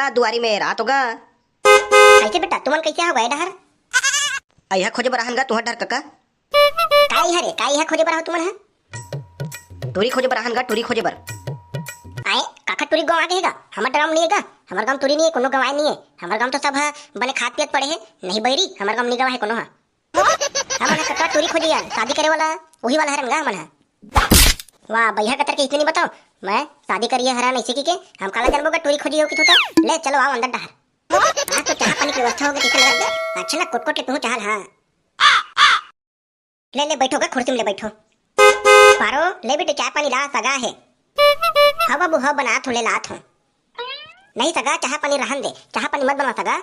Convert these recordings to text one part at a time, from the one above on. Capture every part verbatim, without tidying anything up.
दुआरी में रात होगा। कैसे बेटा, तुमन कैसे हो गए डहर? अइहा खोजे बर आहन गा तुहर डहर कका। का इहा रे, का इहा खोजे बर हो तुमन ह? टूरी खोजे बर आहन गा, टूरी खोजे बर। आए, काका टूरी गंवा गे हे गा? हमर डहर म नइ हे गा, हमर गाँव म टूरी नइ हे, कोनो गंवाए नइ हे। हमर गाँव म तो सब ह बने खात पियत पड़े हे, नहीं बइरी, हमर गाँव म नइ गंवा हे कोनो ह। हमन ह कका टूरी खोजे हन, शादी करे वाला, उही वाला हरन गा हमन ह। वाह, बइहा कतर के इतनी बताओ, मैं शादी करिए हरन ऐसे की के, हम काला जानबो गा टूरी खोजे हो कि तो। ले चलो आओ अंदर डहर। आज तो चाह पानी के व्यवस्था होगे, कैसे लगत गा? अच्छा ना, कोट कोट के पीहूं चाह ल, हाँ। ले, ले, बैठो गा, कुर्सी में ले बैठो। पारो, ले बेटी, चाय पानी ला, सगा हे। हाँ बाबू, हाँ, बनात हों, ले लात हों। नहीं सगा, चाह पानी रहन दे, चाह पानी मत बना सगा।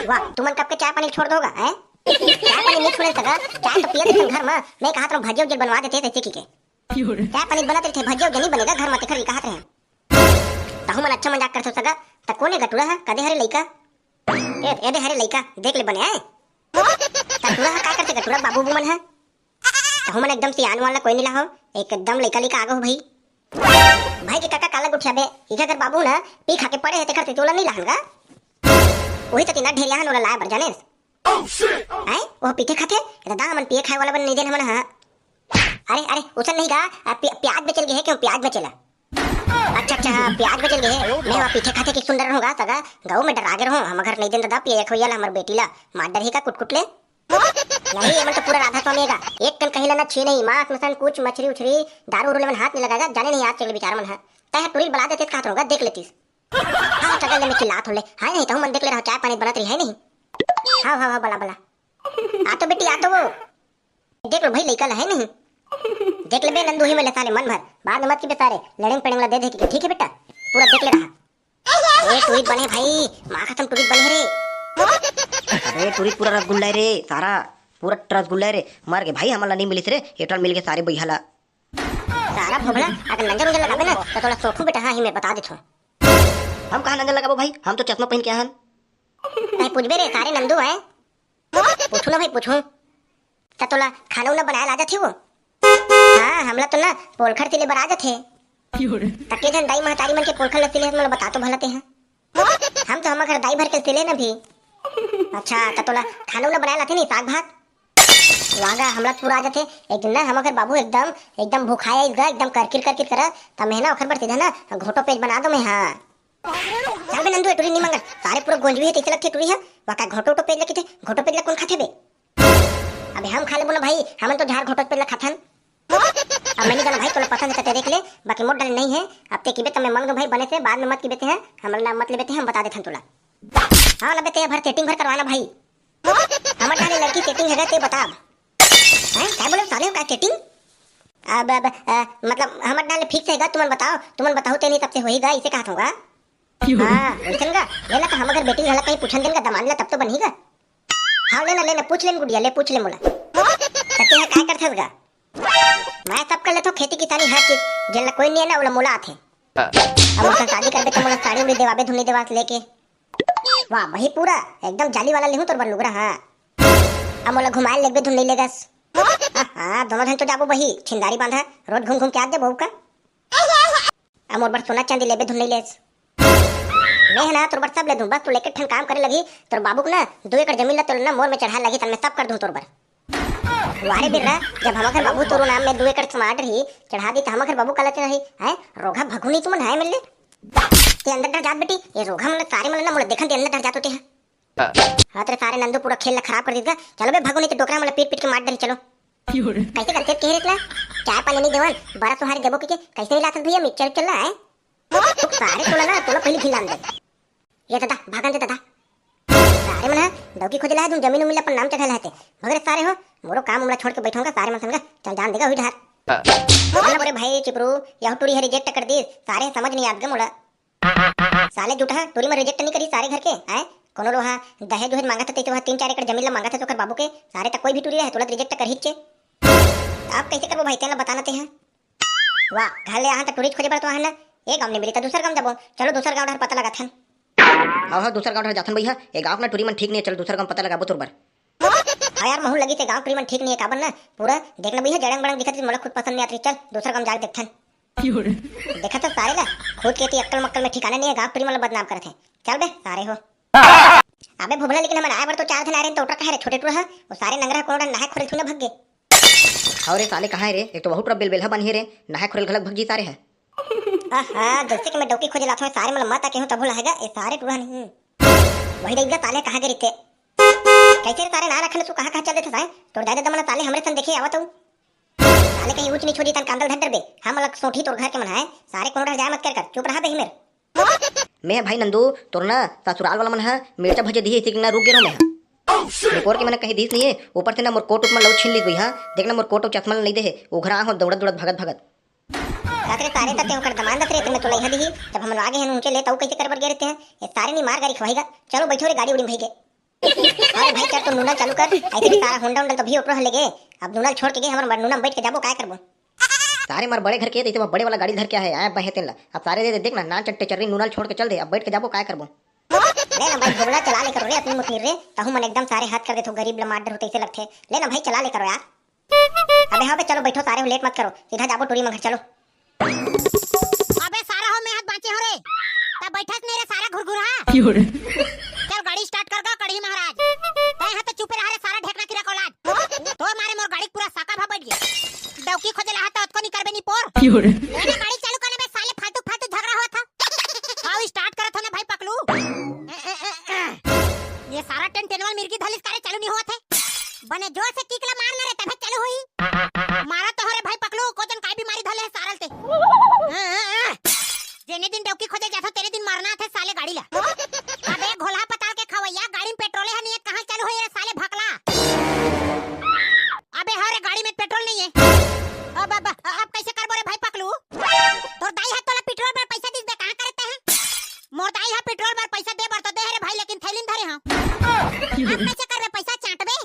वाह, तुमन कब के चाय पानी छोड़ दोगा, हैं? चाय पानी नहीं छोड़े सगा, चाय तो पियत रहिथन घर में, मैं कहत रहूं भजिया उजिया बनवा देते तैसे की के। चाय पानी बनत रहिथे, भजिया उजिया नहीं बनेगा घर में, तेकर भी कहत रहे। तहु मन अच्छा मजाक करथो सगा, त कोन ए गा टूरा ह, कदे हरे लइका? ए, ए दे हरे लइका, देख ले बने आए। त टूरा ह काय करथे गा टूरा बाबू बुमन ह? तहु मन एकदम सियान वाला कोई नहीं लाहो, एकदम लइका लइका आगो हो भाई। भाई के काका काला गुठिया बे, इधर कर बाबू ना पी खा के पड़े हे तेकर से तोला नहीं लाहन गा। वही तो तीना ढेरिया हन ओला लाए बर जाने। हैं? वो पीथे खाथे? दादा हमन पिए खाए वाला बन नहीं देन हमन हा। अरे, अरे, उसन नहीं गा, आ, प्या-, प्याज बेचल गे हे क्यों? प्याज बेचेला। अच्छा, अच्छा, हाँ, प्याज बेचल गे हे। नहीं, वहाँ पीथे खाथे कि सुंदर रहूंगा, सगा, गाँव में डरा गे रहूं, हम घर नहीं देन दादा, पिए खोइया ला, हमर बेटी ला, मार डरही का कुटकुट ले। नहीं, ये मन तो पूरा राधा स्वामी हे गा। एक कन कहीं ला ना छे नहीं, मांस मसन कुछ मछरी उछरी, दारू उरू ले मन हाथ नहीं लगाएगा, जाने नहीं आज चल बिचार मन है। तय टूरी बला देते खात रहूंगा, देख लेतीस। हाँ, चगल ले मैं चिल्लात हों ले। हाय नहीं, तहु मन देख ले रहो, चाय पानी बनत रही है नहीं। हाँ, हाँ, हाँ, बला, बला। आ तो बेटी, आ तो वो। देख लो भाई, लइका ला है नहीं। देख ले बे नंदू ही में ले सारे मन भर। बाद में मत की बे सारे, लड़ेंग पड़ेंग ला दे दे के, ठीक है बेटा? पूरा देख ले रहा। ए, टूरी बने भाई, माँ कसम टूरी बने रे। अबे टूरी पूरा रसगुल्ला है रे, सारा। पूरा रसगुल्ला है रे। मर गे भाई, हमन ला नहीं मिलिस रे, एटल मिल गे सारे बइहा ला। सारा भोभला, अगर नंजर उंजर लगाबे ना, तो तोला सोखू बेटा, हाँ ही मैं बता देथों। हम कहाँ नंजर लगाबो भाई, हम तो चश्मा पहन के आहन। नहीं पूछबे रे, सारे नंदू है। पूछू ना भाई, पूछू। त तोला खाना उना बनाए ला जाथे वो? हाँ, हमला तो ना पोलखर सिले बर आ जाथे। त के झन दाई महतारी मन के पोलखर ल सिले हस, मोला बता तो भला तेहा। हम तो हमर घर दाई भर के सिले न भी। अच्छा, त तोला खाना उना बनाए लाथे नहीं, साग भात? वाह गा, हमला पूरा आ जाथे। एक दिन ना हमर घर बाबू एकदम, एकदम भुखाए आइस गा, एकदम करकिर करकिर करा, त मैं ना ओखर बर सीधा ना घोटो पेज बना दो मैं, हाँ। चल बे नंदू, ए टूरी नी मांगन, सारे पूरा गोंजवी हे, तैसे लगथे टूरी हे, वाह का घोटो उटो पेज लगी थे, घोटो पेज ला कौन खाथे बे? अबे हम खा लेबो ना भाई, हमन तो झार घोटो पेज ला खाथन। अब मैं नहीं जाना भाई, तोला पसंद है तो देख ले, बाकी मोर डहर नहीं है। अब ते किबे त मैं मंग दूं भाई बने से, बाद में मत किबे ते हैं, हमर नाम मत लेबे ते, हम बता देथन तोला। हाँ, लबे ते भर सेटिंग भर करवाना भाई। हमर डहर ले लड़की सेटिंग है ते बता। हैं? काय बोले साले हो, काय सेटिंग? अब, अब, अ, मतलब हमर डहर ले फिक्स है गा, तुमन बताओ, तुमन बताओ ते नहीं तब से होही गा, इसे कहत हूँ गा। हाँ, वैसन गा, लेना तो हमर घर बेटी ला कहीं पूछन देन गा, दमांद ला तब तो बनही गा। हाँ, लेना, लेना, पूछ ले गुड़िया, ले पूछ ले मोला। त ते ह काय करथस गा? मैं सब कर लेथो, खेती किसानी हर चीज। जेन ला कोई नहीं है ना, ओला मोला आथे। अब मोर संग शादी करबे त मोला साड़ी उड़ी देवाबे, धुन नहीं देवास लेके। वाह, वही पूरा एकदम जाली वाला लेहूं तोर बर लुगरा, हाँ। अब मोला घुमाए लेगबे, धुन नहीं लेगस। हाँ, हाँ, दोनों झन तो जाबो वही छिंदारी बांधा, रोज घूम घूम के आ देबो का। अब मोर बर सोना चांदी लेबे धुन नहीं लेस। मैं ह ना तोर बर सब ले दूं, बस तोला एक ठन काम करे लगही, तोर बाबू के ना दू एकड़ जमीन ला तोला ना मोर में चढ़ाए लगही, तन मैं सब कर दूं तोर बर। वारे बिर्रा, जब हमर घर बाबू तोरो नाम में दू एकड़ मार डरही, चढ़ा दी त हमर घर बाबू काला चढ़ही, हैं? रोगहा भगुनी तुमन है मिलले। ते अंदर डहर जात बेटी, ये रोगहा मन सारे मन ना मोला देखन ते अंदर डहर जात होते हैं। हाँ तेरे सारे नंदू पूरा खेल ला खराब कर दीस गा। चलो बे भगुनी, ते डोकरा मन ला पीट पीट के मार डरही, चलो। कैसे करते कह रहे इतना? चाय पानी नहीं देवन, बरा सुहारी देबो के, के कैसे नहीं लाथस भैया, मिक्सचर चल रहा है? तू सारे तोला ना, तोला पहले घिलान दे। ये दादा, भागन दे दादा। सारे मन ह डौकी खोजे ला है, तुम जमीन उमीन ला अपन नाम चढ़ा ला है ते। भग रे सारे हो, मोरो काम उमला छोड़ के बैठोंगा सारे मन संग, चल जान देगा हुई ढार। बोल ना बोले भाई चिपरू, यह टूरी है रिजेक्ट कर दी, सारे समझ नहीं आत गा मोला। साले जूठा, टूरी में रिजेक्ट नहीं करी सारे घर के, आए? कोनो लोहा दहेज उहेज मांगा था, तैसे वह तीन चार एकड़ जमीन ला मांगा था, तो ओकर बाबू के, सारे तक कोई भी टूरी रहे, तोला रिजेक्ट कर हिच्चे। आप कैसे करबो भाई, तेला बताना ते है। वाह, घर ले आहा त टूरी खोजे बर तो आहा ना। ए गांव नहीं मिली त दूसर गांव जाबो। चलो दूसर गांव डहर पता लगाथन। हाँ, हाँ, दूसर गांव डहर जाथन भैया। ए गांव के ना टूरी मन ठीक नहीं है, चलो दूसर गांव पता लगाबो तोर बर। हाँ यार, महू लगी ते गांव टूरी मन ठीक नहीं है, काबर ना? पूरा देखना भैया, जड़ंग बड़ंग दिखत रही, मोला खुद पसंद नहीं आत रही। चल, दूसर गांव जाके देखथन। देखा तो सारे ला, खुद के ती अक्कल मक्कल में ठिकाना नहीं है, गांव टूरी मन ला बदनाम करत है। चल बे सारे हो। अबे भोभला, लेकिन हमन आए बर तो चार झन आए रहे, तो टुरा कहाँ रे, छोटे टुरा ह? वो सारे नंगरा ह कोनो डहर नहाए खोरे ल थोड़ी ना भग गे। अरे साले, कहाँ हे रे? एक तो वहू टुरा बेलबेलहा बन हे रे, नहाए खोरे ल घलक भग गे सारे ह। आहा, जैसे कि मैं डौकी खोजे ल आथों, सारे मन ल मत आ केहूं तभो लहेगा, ये सारे टुरा नहीं। वही देख गा साले कहाँ गे रहिथे। कैसे रे सारे, ना रखन सु कहाँ कहाँ चल देथे साले? तोर दाई ददा मन साले हमरे सन देखे आवत हूँ। साले कहीं ऊंच नीच हो जही तहन कांदा ल धर डरबे। हम अलग सोठी तोर घर के मन हे, सारे कोनो डहर जाए मत कर कर, चुप रहा बे हिमेर। मैं भाई नंदू, तोर ना ससुराल वाला मन ह मिर्चा भजिया दिही, इसी के ना रुक गे रहों मैं ह। बपोर के मन कहीं दिस नहीं हे, ऊपर से ना मोर कोट उट मन लऊ छीन लीस भई ह। देख ना मोर कोट अउ चश्मा ल नहीं दे हे, उघरा हो दौड़त दौड़त भगत भगत। रात रे सारे तते ओकर दमांद रे, तेमे तोला इहाँ दिही, जब हमन आगे हन ऊंचे ले, तऊ कैसे करे बर गे रहिथे? ये सारे नी मार गारी खवाईगा। चलो बैठो रे, गाड़ी उड़ी में भई गे। अरे भाई चल, तू नूनल चालू कर, ऐसे भी सारा होंडा उंडा ल तो भी ओटरो ह ले गे। अब नूनल छोड़ के गे, हमर नूनल में बैठ के जाबो, काय करबो? सारे मार बड़े घर के, तैसे बड़े वाला गाड़ी धर के आए, आए बहे तेन ला। अब सारे दे, दे देख ना, नान चट्टे चर्री नूनल छोड़ के चल दे, अब बैठ के जाबो, काय करबो? ले ना भाई, भोभला चला ले करो रे, अपनी मुठीर रे, तहू मन एकदम सारे हद कर देथो, गरीब ल मार डरहू तैसे लगथे। ले ना भाई, चला ले करो यार। अबे हाँ बे, चलो बैठो सारे हो, लेट मत करो, सीधा जाबो टूरी मन घर, चलो। अबे सारा हो, मैं हाथ बांचे हो रे। तब बैठस नहीं रे सारा घुरघुरा। क्यों रे? चल गाड़ी स्टार्ट कर गा कड़ही महाराज। तय हाथ चुपे रहा रे सारा ढेकना किरा का औलाद। तोर मारे मोर गाड़ी पूरा साका भा बैठ गया। डौकी खोजे ला हाथ ओतको नहीं करबे नहीं पोर। क्यों रे? ले ना गाड़ी चालू करने बे साले, फालतू फालतू झगड़ा हुआ था। आओ स्टार्ट करत हो ना भाई पकलू। ए, ए, ए, ए। ये सारा टेन टेनवल मिर्गी धलिस कारे चालू नहीं होत हे। बने जोर से किक ला मार ना रे, तभे चालू होही। मारा तो हो रे भाई पकलू, को जन काय बीमारी धले हे सारा ल ते। हाँ, हाँ, हाँ। जेने दिन डौकी खोजे जाथो, तेने दिन मारना थे साले गाड़ी ला। अबे घोलहा पताल के खवैया, गाड़ी में पेट्रोले ह नहीं हे, कहाँ चालू होही रे साले भकला? अबे हो रे, गाड़ी में पेट्रोल नहीं हे। अब, अब, अब कैसे करबो रे भाई पकलू? तोर दाई ह तोला पेट्रोल बर पैसा दिस बे, कहाँ करे ते ह? मोर दाई ह पेट्रोल बर पैसा दे बर तो दे हे रे भाई, लेकिन थैली में धरे हंव। अब कैसे करबे, पैसा चाटबे?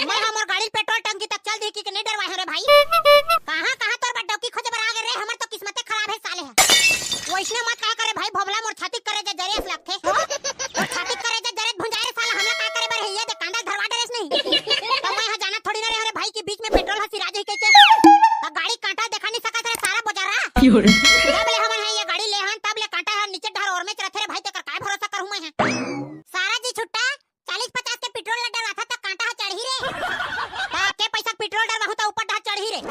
मैं ह मोर गाड़ी ल पेट्रोल टंकी तक चल दिही कि नहीं डरवाए हंव रे भाई। कहाँ, कहाँ तोर बर डौकी खोजे बर आ गे रे, हमर तो किस्मते खराब हे साले ह। वैसने मत कहा करे भाई भोभला, मोर छाती करेजा जरे अस लगथे। तोर छाती करेजा जरे भुंजाए रे साला, हमला का करे बर हे, ये दे कांदा धरवा डरेस नहीं। तो मैं ह जाना थोड़ी ना रहे रे भाई कि बीच में पेट्रोल ह सिरा जही कहिके। त गाड़ी कांटा देखा नहीं सकत रे सारा बोजरा। जब ले हमन ह ये गाड़ी ले हन, तब ले कांटा ह नीचे डहर ओर में रथे रे भाई, तेकर काय भरोसा करहूं मैं ह? सारा जी छुट्टा, चालीस पचास के पेट्रोल ला डरवाथा त कांटा ह चढ़ही रे। त के पैसा के पेट्रोल डरवाहूं त ऊपर डहर चढ़ही रे।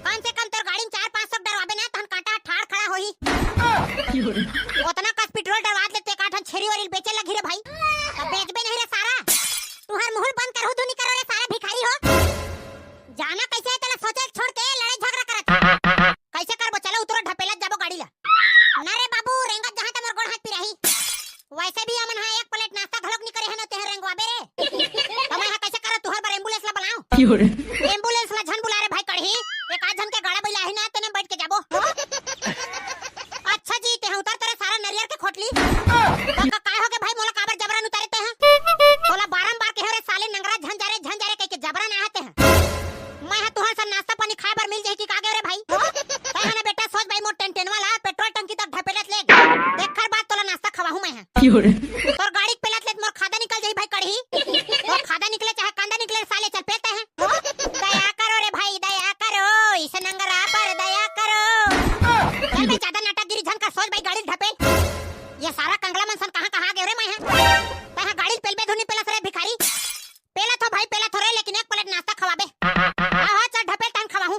कम से कम तोर गाड़ी में चार पाँच सौ डरवाबे ना, तहन कांटा ह ठाड़ खड़ा होही। ओतना कस पेट्रोल डरवा ले ते का ठन छेरी वरी ल बेचे लगही रे भाई। त बेचबे नहीं रे सारा। तुहर मुंह ल बंद करहू धुनी करो रे सारा भिखारी हो। जाना कैसे हे तेला सोचे छोड़ के लड़ाई झगड़ा करत हे। कैसे करबो? चलो उतरो, ढपेलत जाबो गाड़ी ला। ना रे बाबू, रेंगत जहां त मोर गोड़ हाथ पिराही। वैसे भी हमन हा एक प्लेट नाश्ता घलोक नी करे हन, तेहर रेंगवाबे रे। त मैं हा कैसे करो, तुहर बर एम्बुलेंस ला बुलाओ? एम्बुलेंस ला झन बुला रे भाई कड़ही, एक आध झन के गाड़ा बइला आही ना, तेने बैठ के जाबो। अच्छा जी, तेहा उतर तरे सारा नरियर के खोटली। का, का, काय होगे भाई, मोला काबर जबरन उतारे तेहा? तोला बारंबार केहे रे साले नंगरा, झन जा रे, झन जा रे कहिके जबरन आए हस तेहा। मैं हा तुहर सन नाश्ता पानी खाए बर मिल जाही कि का गे रे भाई? तैं हा ना बेटा सोच भाई, मोर टेन टेन वाला पेट्रोल टंकी तक ढपेलत ले। एखर बाद तोला नाश्ता खवाहूं मैं हा। तोर गाड़ी के पेलत ले मोर खादा निकल जाही भाई कड़ही। तोर खादा निकले चाहे कांदा निकले साले, चल पेलते हैं। दया करो रे भाई, दया करो, इस नंगरा पर दया करो। चल बे, ज्यादा नाटकगिरी झन कर, सोच भाई गाड़ी ढपेल। ये सारा कंगला मन सन कहाँ कहाँ गे रे मैं हा? तैं हा गाड़ी पेलबे धुनी पेलस रे भिखारी। पेलत हो भाई, पेलत हो रे, लेकिन एक प्लेट नाश्ता खवाबे। हाँ, हाँ, चल ढपेल तहन खवाहूं।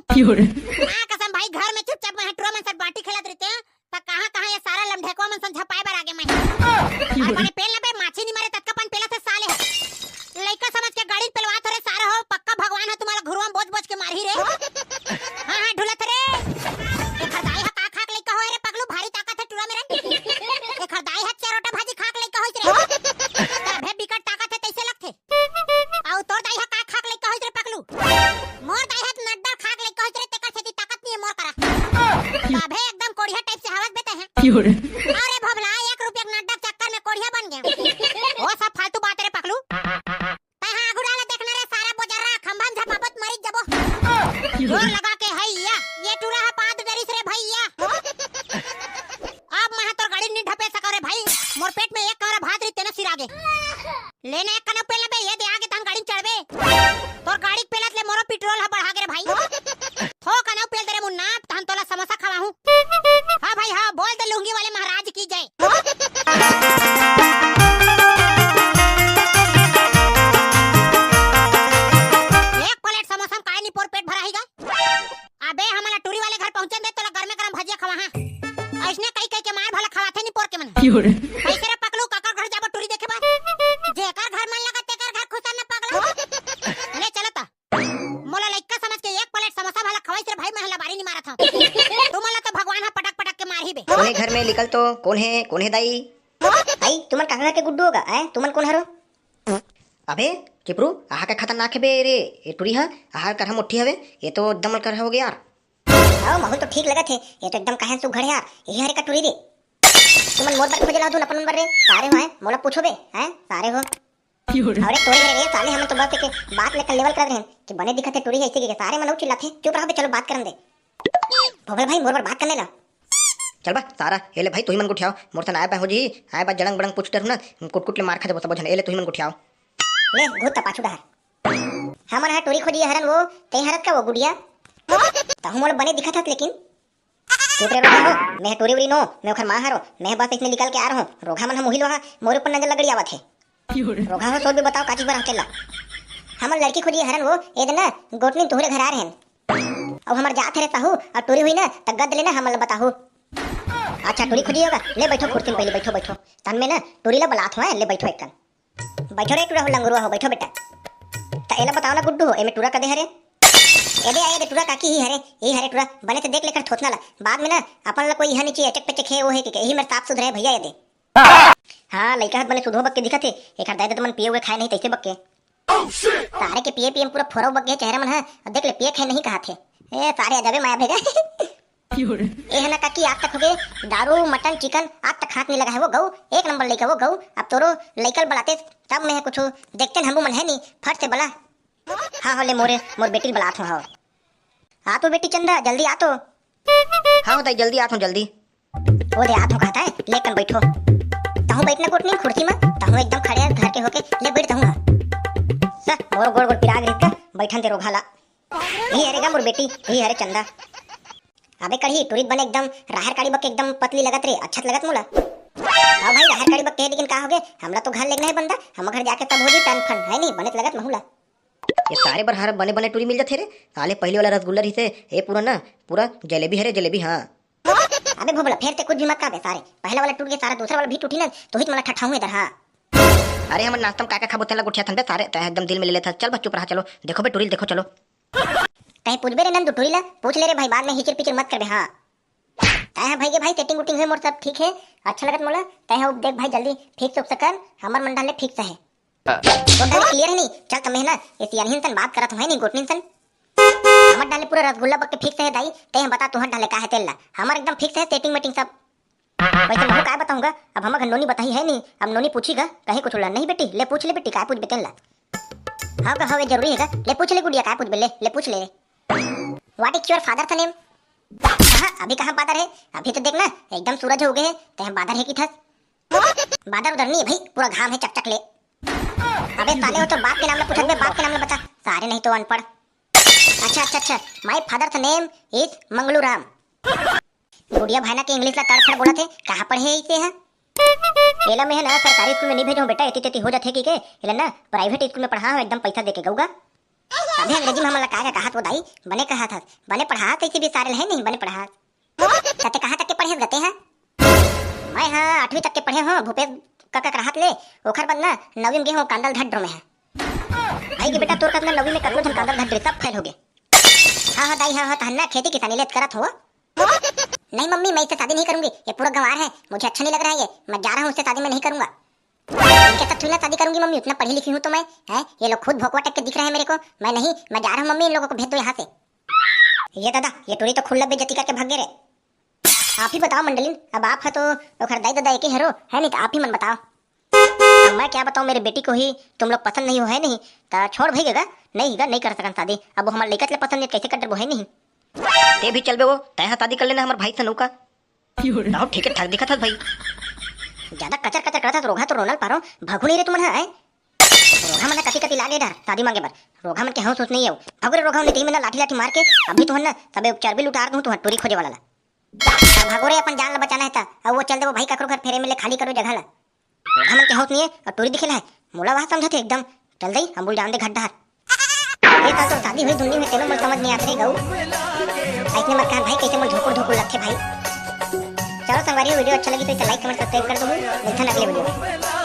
हाँ, कसम भाई, घर में चुपचाप मैं टुरा मन से बांटी खेलत रहितेंव, त कहाँ, कहाँ ये सारा लमढेकवा मन सन झपाए बर आगे मैं। अउ बने पेल ना बे, माछी नी मारे ततका पन पेलत हे साले ह। लइका समझ के गाड़ी पेलवात हो रे सारा हो, पक्का भगवान ह तुम्हारा घुरुआ में बोच बोच के मारही रे। हाँ, हाँ, ढुलत रे। एखर दाई ह का खाक लइका होय रे पगलू, भारी ताकत हे टुरा मेरन। एखर दाई ह चरोटा भाजी खाक लइका होइस रे। तभे बिकट ताकत हे तइसे लगथे। अउ तोर दाई ह का खाक लइका होइस रे पगलू? मोर दाई ह नड्डा खाक लइका होइस रे, तेकर सेती ताकत नइ हे मोर करा। तभे एकदम कोढ़िया टाइप से हवस बे तैं ह। अरे भोभला, एक रुपया के नड्डा के चक्कर में कोढ़िया बन गेंव। ओ सब फालतू बात रे पगलू। तैं ह आगू डाहर देखना रे सारा बोजर्रा, खंभा म झपाबो त मरिच जबो। जोर लगा के हइया, ये टूरा ह पाद डरिस रे भइया। अब मैं ह तोर गाड़ी नी ढपेल सकंव रे भाई, मोर पेट में एक कौरा भात रहिस तेनो सिरा गे। ले ना एक कनऊ पेल ना बे, ये दे आगे तहन गाड़ी में चढ़बे। तोर गाड़ी के पेलत ले मोरो पेट्रोल ह बढ़ा गे रे भाई। थो कनऊ पेल दे रे मुन्ना, तहन तोला समोसा खवाहूं। हाँ भाई हाँ, बोल दे लुंगी वाले महाराज की जय। कैसे रे पकलू, काकर घर जाबो टूरी देखे बर? जेकर घर मन लगा तेकर घर खुसर न पगला। ले चलो ता। मोला लइका समझ के एक प्लेट समोसा वाला खवाइस रे भाई, मैं हला बारी नहीं मारत हूँ। तुमन ला तो भगवान हा पटक पटक के मारही बे। कोने घर में निकल तो, कौन है, कौन है दाई? आई, तुमन कहाँ के गुड्डू होगा, हैं? तुमन कौन हरो? अबे चिपरू, आहा के खतरनाक है बे रे। ये टूरी हा, आहा करहा मोटी हवे, ये तो एकदम करहा हो गया यार। आओ, माहौल तो ठीक लगत हे, ये तो एकदम कहन सुघड़ है यार। ये हरे का टूरी रे। तुमन मोर बर खोजे ला तुम अपन बर रे, सारे हो हैं, मोला पूछो बे, हैं, सारे हो। अरे तोरे रे, साले हमन तो बस एक बात लेकर लेवल कर रहे हैं कि बने दिखत है टूरी है इसी के, सारे मन चिल्लाथे, चुप रहो बे, चलो बात करन दे। भोगल भाई, मोर बर बात करने ला। चल बा सारा, ए ले भाई, तुही मन गोठियाओ, मोर सन आए बा हो जी, आए बा जड़ंग बड़ंग पूछ डर ना, कुट कुट ले मार खा जबो सबो झन, ए ले तुही मन गोठियाओ। ले घुत त पाछू डहर। हमन हा टूरी खोजी हरन वो, ते हरत का वो गुड़िया? तहु मोला बने दिखत हस लेकिन। चुप रे रोगहा हो, मैं टूरी उरी नो, मैं ओखर माँ हरो, मैं बस इसने निकल के आ रहो, रोगहा मन हम उही लोहा, मोर ऊपर नजर लगड़ी आवत है। रोगहा हो, सोच भी बताओ का चीज बर हकेला। हमन लड़की खोजी हरन वो, ए दिन ना गोटनी तुहरे घर आ रहन। अब हमर जात हरे साहू, और टूरी हुई ना, त गद लेना हमन ला बताहू। अच्छा टूरी खोजी होगा, ले बैठो कुर्सी में पहले बैठो, बैठो। तन में ना टूरी ला बलात हुआ है, ले बैठो एक कन। बैठो रे टूरा हो, लंगुरुआ हो, बैठो बेटा। त एला बताओ ना गुड्डू हो, एमे टूरा कदे हरे? एदे आए दे टूरा काकी ही हरे, ही हरे टूरा, बने से देख लेकर थोथना ला। बाद में ना अपन ला कोई यहाँ नीचे अचक पचक है वो है कि यही मेरे साफ सुथरा है भैया ये दे। हाँ लइका हत बने सुधो बक्के दिखत है, एक हर दाई दे मन पिए हुए खाए नहीं तैसे बक्के। सारे के पिए पिए में पूरा फोरव बक्के चेहरा मन है, और देख ले पिए खाए नहीं कहा थे। ए सारे अजबे माया भेगा। ए है ना काकी, आज तक हो गए दारू, मटन, चिकन, आज तक हाथ नहीं लगा है वो गऊ, एक नंबर लइका वो गऊ। अब तोरो लइकल बलाते तब मैं कुछ देखते न, हमू मन है नहीं, फट से बला। हाँ हो ले मोरे, मोर बेटी ल बलात हो। हाँ आ तो बेटी चंदा, जल्दी आ तो। हाँ हो दाई, जल्दी आत हो जल्दी। ओ दे आत हो कहता है, लेकन बैठो। तहूँ बैठना गोटनी कुर्सी में, तहूँ एकदम खड़े घर के होके ले बैठ तहूँ। हाँ स मोर गोड़ गोड़ पिराग रित का बैठन दे रोगहा ला। यही हरे गा मोर बेटी, यही हरे चंदा। अबे कढ़ी, टूरी बने एकदम राहर काड़ी बक एकदम पतली लगत रे, अच्छा लगत मोला। हाँ भाई, राहर काड़ी बक कहे, लेकिन का होगे, हमरा तो घर लेगना है बंदा, हम घर जाके तब हो जी टन फन, है नहीं, बने लगत महूला। ये सारे बर हर बने बने टूरी मिल जाथे रे। साले पहले वाला रसगुल्ला रहिसे, ए पूरा ना, पूरा जलेबी हरे, जलेबी, हाँ। अबे भोबला, फेर ते कुछ भी मत कहबे सारे, पहला वाला टूट गया, सारा दूसरा वाला भी टूटी ना, तो ही तुम्हारा ठठाऊं इधर, हाँ। अरे हमर नाश्ता में का का खाबो तेला गोठिया थन बे सारे, तै एकदम दिल में ले लेथा। चल बस चुप रहा, चलो देखो बे टूरी ल देखो, चलो। कहीं पूछबे रे नंदू टूरी ला, पूछ ले रे भाई, बाद में हिचिर पिचिर मत करबे, हाँ। तै हा भाई के भाई सेटिंग उटिंग है मोर सब ठीक है, अच्छा लगत मोला। तै हा उप देख भाई जल्दी ठीक से उपसे कर, हमर मन डाले ठीक से है। तो डाले क्लियर है नहीं, चल तमे है ना, ये सियानहिन सन बात करत हूँ है नहीं गोटनिन सन। हमर डाले पूरा रसगुल्ला बक के फिक्स है दाई, तै हा बता तुहर डाले का है तेल ला, हमर एकदम फिक्स है सेटिंग मेटिंग सब। वैसे महू काय बताऊंगा, अब हमर घर नोनी बताही है नहीं, अब नोनी पूछी गा, कहीं कुछ उल्ला नहीं बेटी, ले पूछ ले बेटी, काय पूछबे तेन ला। हाँ का हवे जरूरी है का, ले पूछ ले गुड़िया, काय पूछबे, ले, ले पूछ ले। What is your father name? हाँ, अभी कहाँ बादर है, अभी तो देख ना, एकदम सूरज हो गए है, तै हा बादर है की थस। बादर उधर नहीं है भाई, पूरा घाम है चकचक ले। अबे साले हो तो बाप के नाम ले पूछत बे, बाप के नाम ले बता, सारे नहीं तो अनपढ़। अच्छा अच्छा अच्छा, my father's name is Manglu Ram. बुढ़िया भाई ना के इंग्लिश ला तड़फड़ बोलत हे, कहाँ पढ़े है इसे है? एला में है ना सरकारी स्कूल में नहीं भेजो बेटा, एती तेती हो जाथे की के, एला ना प्राइवेट स्कूल में पढ़ा हो एकदम पैसा देके गऊगा। अबे अंग्रेजी में हमला का का कहा तो दाई, बने कहा था, बने पढ़ा कैसे भी सारे है नहीं बने पढ़ा। तते कहाँ तक के पढ़े गते हैं? मैं हाँ आठवीं तक के पढ़े हो भूपेश काका के रहत ले, ओखर बाद ना नवीं में गे हो कांदल धड्रो में है। भाई के बेटा तोर कतना नवीं में कतनो झन कांदल धड्रे सब फेल हो गए। हाँ हाँ दाई हाँ हाँ तहन्ना खेती किसानी लेत करत हो। नहीं मम्मी मैं इससे शादी नहीं करूंगी, ये पूरा गंवार है, मुझे अच्छा नहीं लग रहा है ये, मैं जा रहा हूँ उससे शादी मैं नहीं करूंगा। इनके साथ थोड़ी ना शादी करूंगी मम्मी, उतना पढ़ी लिखी हूँ तो मैं, है ये लोग खुद भोकवा टाइप के दिख रहे हैं मेरे को। मैं नहीं, मैं जा रहा हूँ मम्मी, इन लोगों को भेज दो यहाँ से। ये दादा, ये टूरी तो खुल्ला बेइज्जती करके भाग गए रे। आप ही बताओ मंडलिन, अब आप है तो ओखर दाई दादा एके हरो है नहीं तो आप ही मन बताओ। अब मैं क्या बताऊँ, मेरे बेटी को ही तुम लोग पसंद नहीं हो है नहीं, तो छोड़ भाई गा, नहीं गा, नहीं कर सकन शादी। अब वो हमारे लइका ले पसंद नहीं, कैसे कर डरबो है नहीं। ते भी चलबे वो, तय हा शादी कर लेना हमारे भाई से नौका। ताऊ ठीक है ठाक दिखत हस भाई। ज्यादा कचर कचर करत हस रोगहा, तो रोनल पारो, भगू नहीं रे तुमन है। रोगहा मन कति कति लागे डर शादी मांगे बर। रोगहा मन के हौस होस नहीं है। भगू रे रोगहा, नहीं तो मैं ना लाठी लाठी मार के अभी तुहन ना सबे चर्बी लुटार दूं तुहन टूरी खोजे वाला ला। अब भगो रे, अपन जान ला बचाना है ता। अब वो चल देबो भाई ककरो घर फेरे में ले, खाली करो जगह ला। हमन के हौस नहीं है और टूरी दिखेला है। मोला वहाँ समझा थे एकदम। चल दई, हम बुल जान दे घड्डा। ये साल तो शादी हुई दुनिया में तेनो मन समझ नहीं आते रे गऊ। ऐसने मत कहा भाई, कैसे मन झोकुर झोकुर लगते भाई। चलो संगवारी हो, video अच्छा लगी तो इसे like, comment, subscribe कर दो। मिलथन अगले video में।